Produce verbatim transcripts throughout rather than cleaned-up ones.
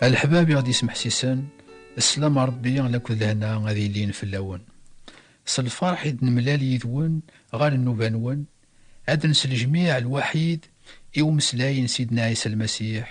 A leḥbab i ɣ-d-ismeḥsisen, sslam n Ṛebbi lakked lehna ad ilin fell-awen. S lferḥ i d-nemlal yid-wen ɣer nnuba-nwen, ad neslejmiɛ lwaḥid i umeslay n Sidna Ɛisa Lmasiḥ,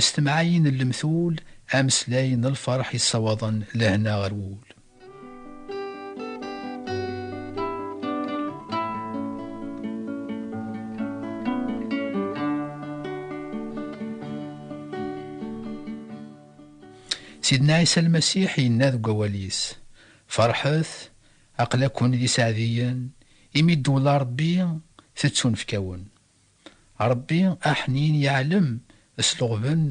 s temɛayin n lemtul, ameslay n lferḥ yessawaḍen lehna ɣer wul. Sidna Ɛisa Lmasiḥ yenna deg wawal-is: "Ferḥet, aql-aken d iseɛdiyen, imi ddewla Ṛebbi tettunefk-awen." Ṛebbi aḥnin yeɛlem s leɣben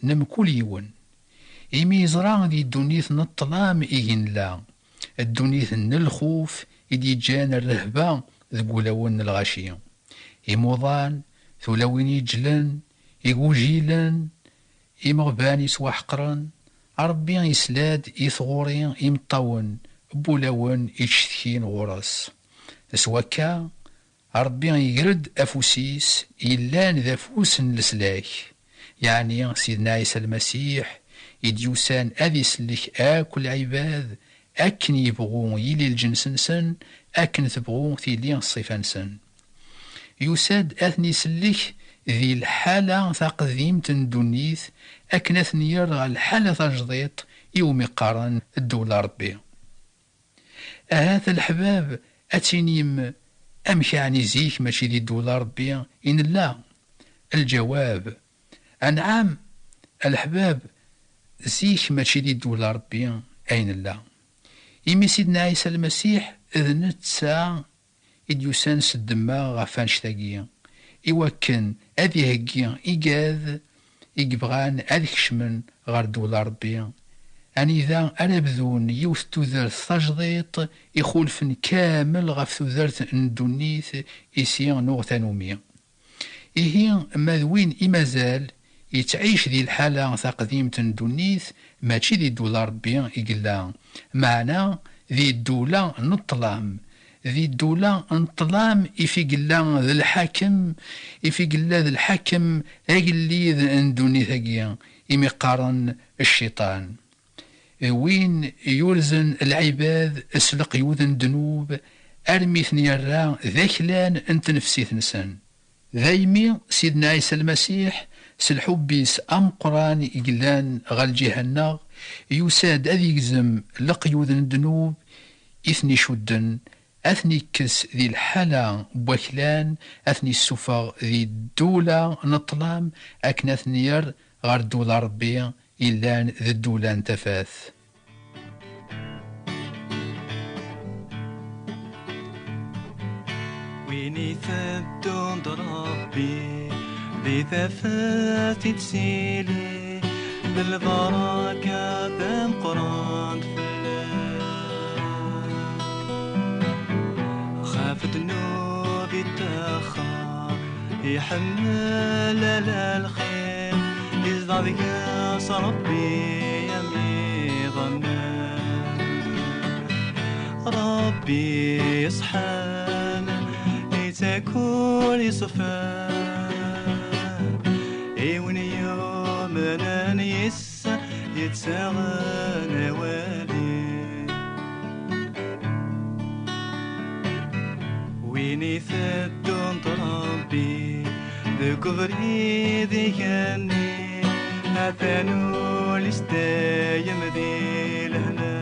n mkul yiwen, imi yeẓra di ddunit n ṭṭlam i nella, ddunit n lxuf i d-yeǧǧan rrehba deg wulawen n lɣaci. Imuḍan, tulawin iǧlen, igujilen, imeɣban yettwaḥeqren, Ṛebbi yesla-d i tɣuri imeṭṭawen n wulawen ittcetkin ɣur-s. S wakka, Ṛebbi iger-d afus-is yellan d afus n leslak, yeɛni Sidna Ɛisa Lmasiḥ, i d-yusan ad isellek akk lɛibad akken yebɣu yili lǧens-nsen, akken tebɣu tili ṣṣifa-nsen. Yusa-d ad ten-isellek di lḥala taqdimt n ddunit, akken ad ten-yerr ɣer lḥala tajdiṭ iwumi qqaren ddewla Ṛebbi. Ahat a leḥbab ad tinim: "Amek yeɛni zik mačči di ddewla Ṛebbi i nella?" Lǧawab: anɛam, a leḥbab, zik mačči di ddewla Ṛebbi ay nella. Imi Sidna Ɛisa Lmasiḥ d netta i d-yusan s ddemma ɣef annect-agi, iwakken ad iheggi igad i yebɣan ad kecmen ɣer ddewla Ṛebbi, anida ara bdun yiwet n tudert tajdiṭ ixulfen kamel ɣef tudert n ddunit i si nuɣ tanumi. Ihi, ma d win i mazal yettɛic di lḥala taqdimt n ddunit, mačči di ddula Ṛebbi i yella, meɛna di ddula n ṭṭlam. Di ddula n ṭṭlam i fi yella d lḥakem, i fi yella d lḥakem agellid n ddunit-agi, imi qqaren Cciṭan. D win yurzen lɛibad s leqyud n ddnub, armi ten-yerra d aklan n tnefsit-nsen. Daymi, Sidna Ɛisa Lmasiḥ, s lḥubb-is ameqqran i yellan ɣer lǧiha-nneɣ, yusa-d ad yegzem leqyud n ddnub i ten-icudden, ad ten-ikkes di lḥala n waklan, ad ten-issufeɣ di ddula n ṭṭlam, akken ad ten-yerr ɣer ddula Ṛebbi yellan d ddula n tafat. Win iteddun d Ṛebbi, di tafat i d-tili, d lbaraka tameqqrant fell-as. Ɣef ddnub ittaxer, iḥemmel ala lxir, izdeɣ deg-s Ṛebbi am iḍan. Ṛebbi iṣeḥḥan, ittak ul iṣefan, i win yumnen yis-s yettaɣen awal-is. Win iteddun d Ṛebbi deg ubrid igenni, atan ul-is dayem di lehna.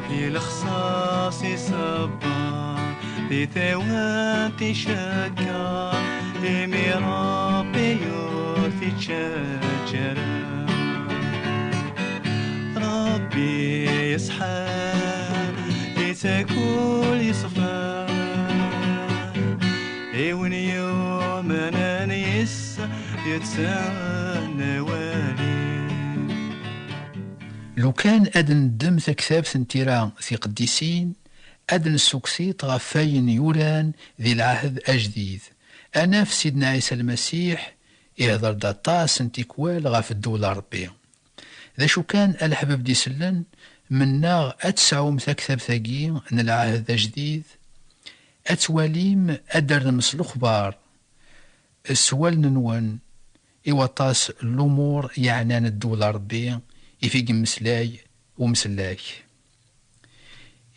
Di lexṣaṣ iṣebber, di tawant icegger, imi Ṛebbi ur t-ittaǧǧa ara. Ṛebbi yeṣḥa, ittak ul yeṣfa, i win yumnen yis-s yettnawali. Lukan ad neddem taktabt n tira tiqeddisin, ad nessuksit ɣef wayen yuran di lɛahd ajdid. Ad naf Sidna Ɛisa Lmasiḥ ihder-d aṭas n tikwal ɣef ddewla Ṛebbi. D acu kan, a leḥbab d-isellen, mennaɣ ad tesɛum taktabt-agi n lɛahd ajdid, ad twalim, ad d-terrem s lexbar s wallen-nwen, i waṭas n lumuṛ yeɛnan ddula Ṛebbi i fi yemmeslay umsellek.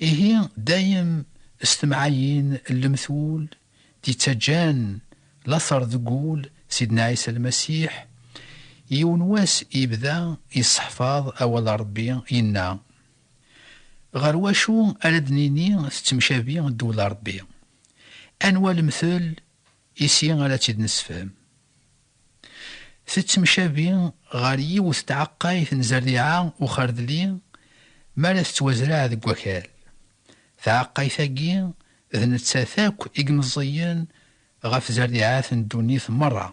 Ihi, dayem s temɛayin n lemtul d-ittaǧǧan later deg wul Sidna Ɛisa Lmasiḥ, yiwen wass yebda yesseḥfaḍ awal n Ṛebbi, yenna: "Ɣer wacu ara d-nini tettemcabi ddula Ṛebbi? Anwa lemtel i si ara tt-id-nessefhem?" Tettemcabi ɣer yiwet tɛeqqayt n zerriɛa uxerdli mi ara tettwazreɛ deg wakal. Taɛeqqayt-agi d nettat akk i imeẓẓiyen ɣef zerriɛat n ddunit merra.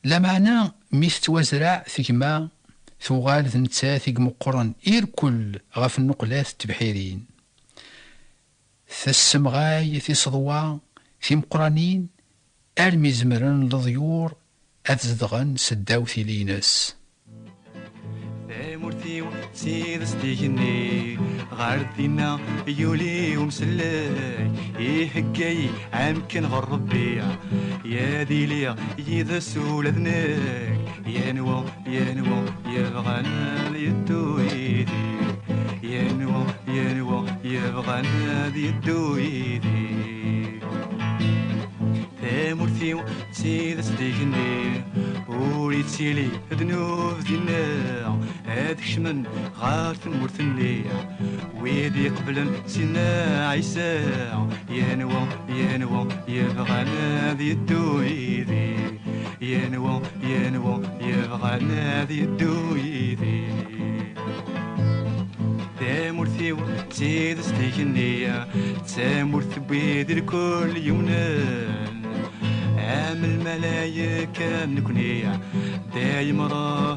Lameɛna mi tettwazreɛ tegma, tuɣal d nettat i imeqqren irkel ɣef nnuqlat n tebḥirin. Tessemɣay tiseḍwa timeqqranin armi zemren leḍyur ad zedɣen seddaw tili-ines. Tamurt-iw d tidest igenni, ɣer dinna yuli umsellek, ihegga-yi amkan ɣer Ṛebbi, ad iliɣ yid-s ula d nekk. Yenwa, yenwa yebɣan ad yeddu yid-i, yenwa, yenwa yebɣan ad yeddu yid-i. Tamurt-iw d tidest igenni, ur ittili ddnub dinna, ad kecmen ɣer tmurt-nni wid iqeblen Sidna Ɛisa. Yenwa, yenwa yebɣan ad yeddu yid-i, yenwa, yenwa yebɣan ad yeddu yid-i. Tamurt-iw d tidest igenni, d tamurt n wid irkul yumnen, am lmalayek am nekni, dayem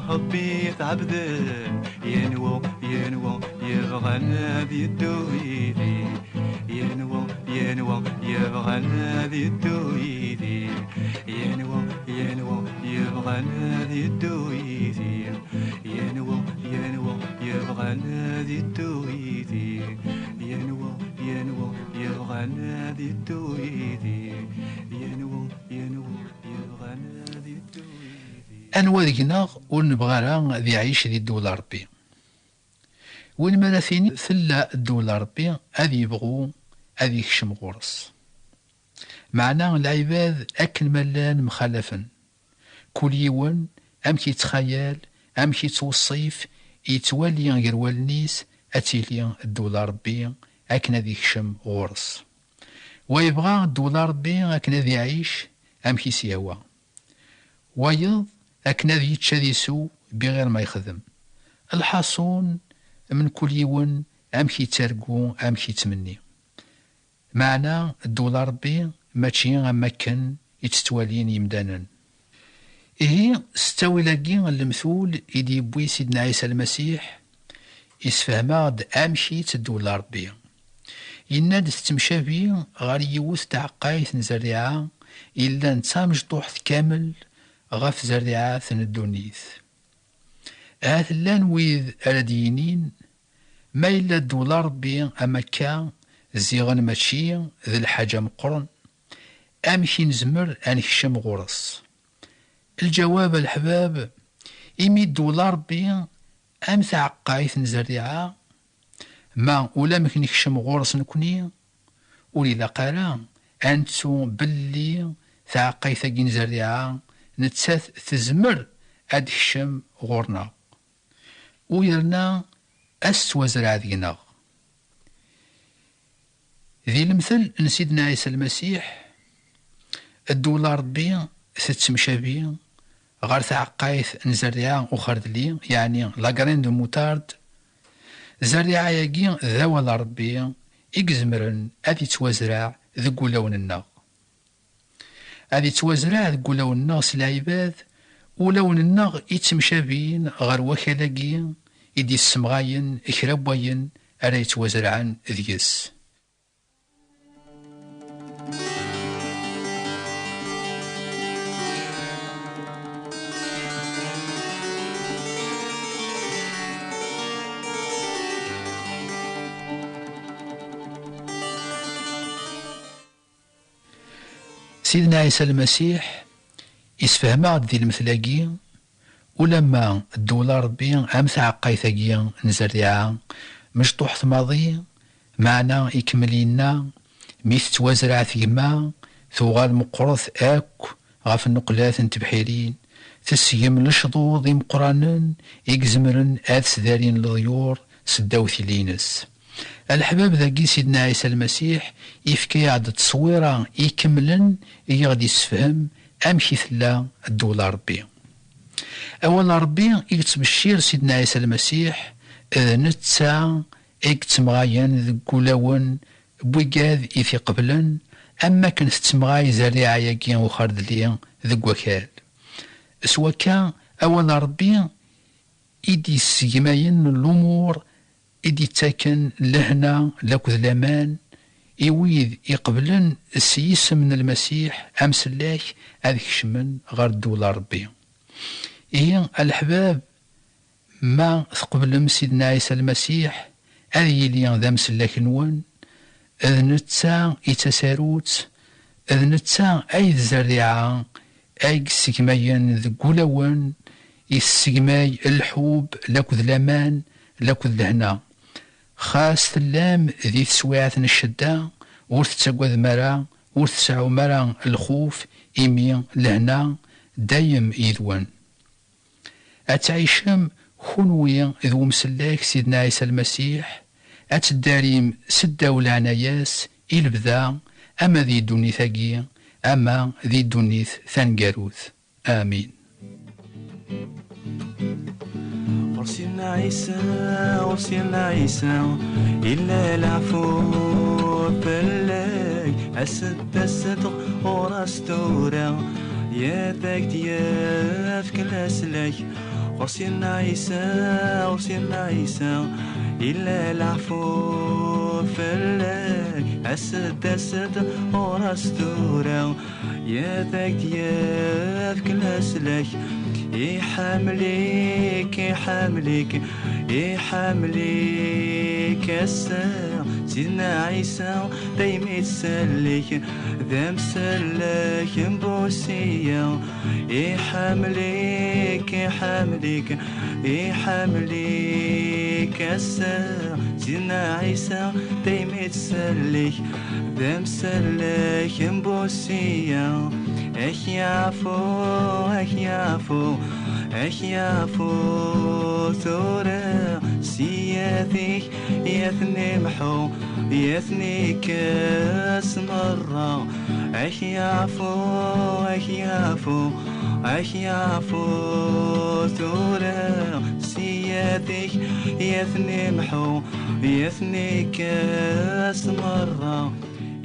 Ṛebbi tɛebden. Yenwa, yenwa yebɣan ad yeddu yid-i, yenwa, yenwa yebɣan ad yeddu yid-i, yenwa, yenwa yebɣan ad yeddu yid-i, yenwa, yenwa yebɣan ad yeddu yid-i, yenwa, yenwa yebɣan ad yeddu yid-i, yenwa, yenwa yebɣan ad yeddu yid-i. Anwa deg-neɣ ur nebɣi ara ad iɛic di ddula Ṛebbi? Win mi ara tini tella ddula Ṛebbi, ad yebɣu ad yekcem ɣur-s. Meɛna lɛibad akken ma llan mxalafen. Kul yiwen amek yettxayal, amek yettweṣṣif, yettwali gar wallen-is ad tili ddula Ṛebbi akken ad yekcem ɣur-s. Wa yebɣa ddula Ṛebbi akken ad iɛic amek i s-yehwa. Wayeḍ akken ad yečč ad isew bi ɣir ma yexdem. Lḥaṣun, mkul yiwen amek yettargu, amek yettmenni. Meɛna ddula Ṛebbi mačči am wakken i tt-ttwalin yimdanen. Ihi, s ttawil-agi n lemtul i d-yewwi Sidna Ɛisa Lmasiḥ, yessefhem-aɣ-d amek i tteddu Ṛebbi. Yenna-d tettemcabi ɣer yiwet taɛeqqayt n zerriɛa yellan d tamecṭuḥt kamel ɣef zerriɛat n ddunit. Ahat llan wid ara d-yinin, ma yella ddula Ṛebbi am akka, ziɣen mačči d lḥaǧa meqqren, amek i nezmer ad nekcem ɣur-s? Lǧawab, a leḥbab, imi ddula Ṛebbi am taɛeqqayt n zerriɛa, ma ulamek nekcem ɣur-s nekni, ur ilaq ara ad nettu belli taɛeqqayt-agi n zerriɛa nettat tezmer ad d-tekcem ɣur-neɣ, u yerna ad s-tettwazreɛ deg-neɣ. Di lemtel n Sidna Ɛisa Lmasiḥ, ddula Ṛebbi tettemcabi ɣer taɛeqqayt n zerriɛa uxerdli, yeɛni la graine de moutarde. Zerriɛa-agi d awal n Ṛebbi i izemren ad yettwazreɛ deg wulawen-nneɣ. Ad yettwazreɛ deg wulawen-nneɣ s lɛibad, ulawen-nneɣ i ttemcabin ɣer wakal-agi i d-yessemɣayen kra n wayen ara yettwazerɛen deg-s. Sidna Ɛisa Lmasiḥ Isfehmeɣ-d di lemtel-agi, ulamma ddewla Ṛebbi am tɛeqqayt-agi n zerriɛa, mecṭuḥet maḍi, meɛna ikemmel yenna, mi tettwazreɛ tegma, tuɣal meqqret akk ɣef nnuqlat n tebḥirin, tesgem lecḍuḍ imeqqranen i izemren ad sdarin leḍyur seddaw tili-ines. Leḥbab dagi Sidna Ɛisa Lmasiḥ ifka-yaɣ-d tteswira ikemlen i ɣ-d-issefhem amek i tella ddewla Ṛebbi. Awal n Ṛebbi i yettbeccir Sidna Ɛisa Lmasiḥ, d netta i yettemɣayen deg wulawen n wigad i t-iqeblen, am wakken tettemɣay zerriɛa-agi uxerdli deg wakal. S wakka, awal n Ṛebbi i d-yessegmayen lumuṛ i d-yettaken lehna lakked laman i wid iqeblen s yisem n Lmasiḥ amsellak ad kecmen ɣer ddewla Ṛebbi. Ihi, a leḥbab, ma tqeblem Sidna Ɛisa Lmasiḥ ad yili d amsellak-nwen, d netta i d tasarut, d netta ay d zerriɛa ay yessegmayen deg wulawen, yessegmay lḥub lakked laman lakked lehna. Xas tellam di teswiɛt n ccedda, ur tettagadem ara, ur tseɛɛum ara lxuf, imi lehna dayem yid-wen. Ad tɛicem kunwi d umsellek Sidna Ɛisa Lmasiḥ, ad teddarim seddaw leɛnaya-s i lebda, ama di ddunit-agi, ama di ddunit taneggarut. Amin. Ɣur Sidna Ɛisa, ɣur Sidna Ɛisa, illa leɛfu fell-ak, as-d, as-d ɣur-s tura, ad ak-d-yefk leslak. Ɣur Sidna Ɛisa, ɣur Sidna Ɛisa, illa leɛfu fell-ak, as-d, as-d ɣur-s tura, ad ak-d-yefk leslak. Iḥemmel-ik, iḥemmel-ik, iḥemmel-ik ass-a. Sidna Ɛisa daymi ttsellik, d amsellek n busiya. Iḥemmel-ik, iḥemmel-ik, iḥemmel-ik ass-a. Sidna Ɛisa daymi ttsellik, d amsellek n busiya. Ak-yaɛfu, ak-yaɛfu, ak-yaɛfu tura, siyat-ik ad ten-imḥu, ad ten-ikkes merra. Ak-yaɛfu, ak-yaɛfu, ak-yaɛfu tura, siyat-ik ad ten-imḥu, ad ten-ikkes merra.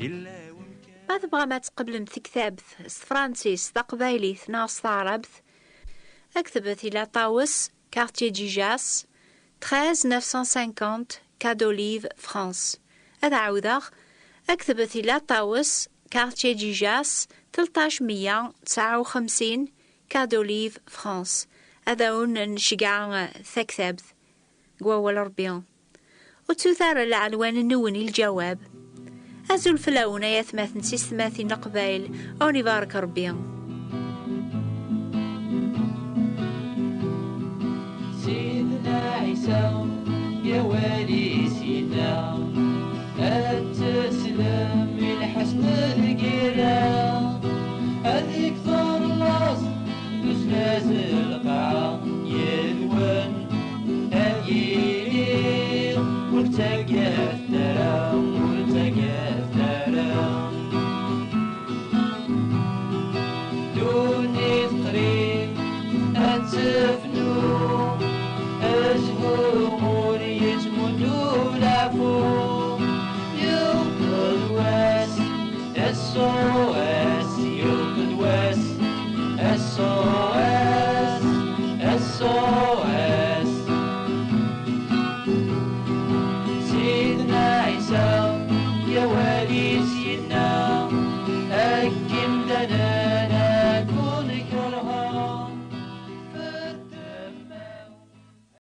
Illa wemkan. Ma tebɣam ad tqeblem tektabt s tefransist, taqbaylit neɣ s taɛrabt, aktbet i Laṭawes, quartier Dijas, treize neuf cent cinquante, Quai d'Olive, France. Ad ɛawdeɣ, aktbet i Laṭawes, quartier Dijas, tleṭṭac meyya tesɛa u xemsin, Quai d'Olive, France. Ad awen-nceggeɛ taktabt deg wawal Ṛebbi. Ur ttut ara lɛelwan-nwen i lǧawab. Azul fell-awen ay atmaten d tisetmatin n Leqbayel, ad wen-ibarek Ṛebbi. Sidna Ɛisa, awal-is yella, ad teslem i lḥesn d lgira, ad ikter laẓ d uzlaz lqaɛa, yid-wen ad yili, ur ttaggadet ara, ur ttaggadet ara. Ddunit qrib ad tefna.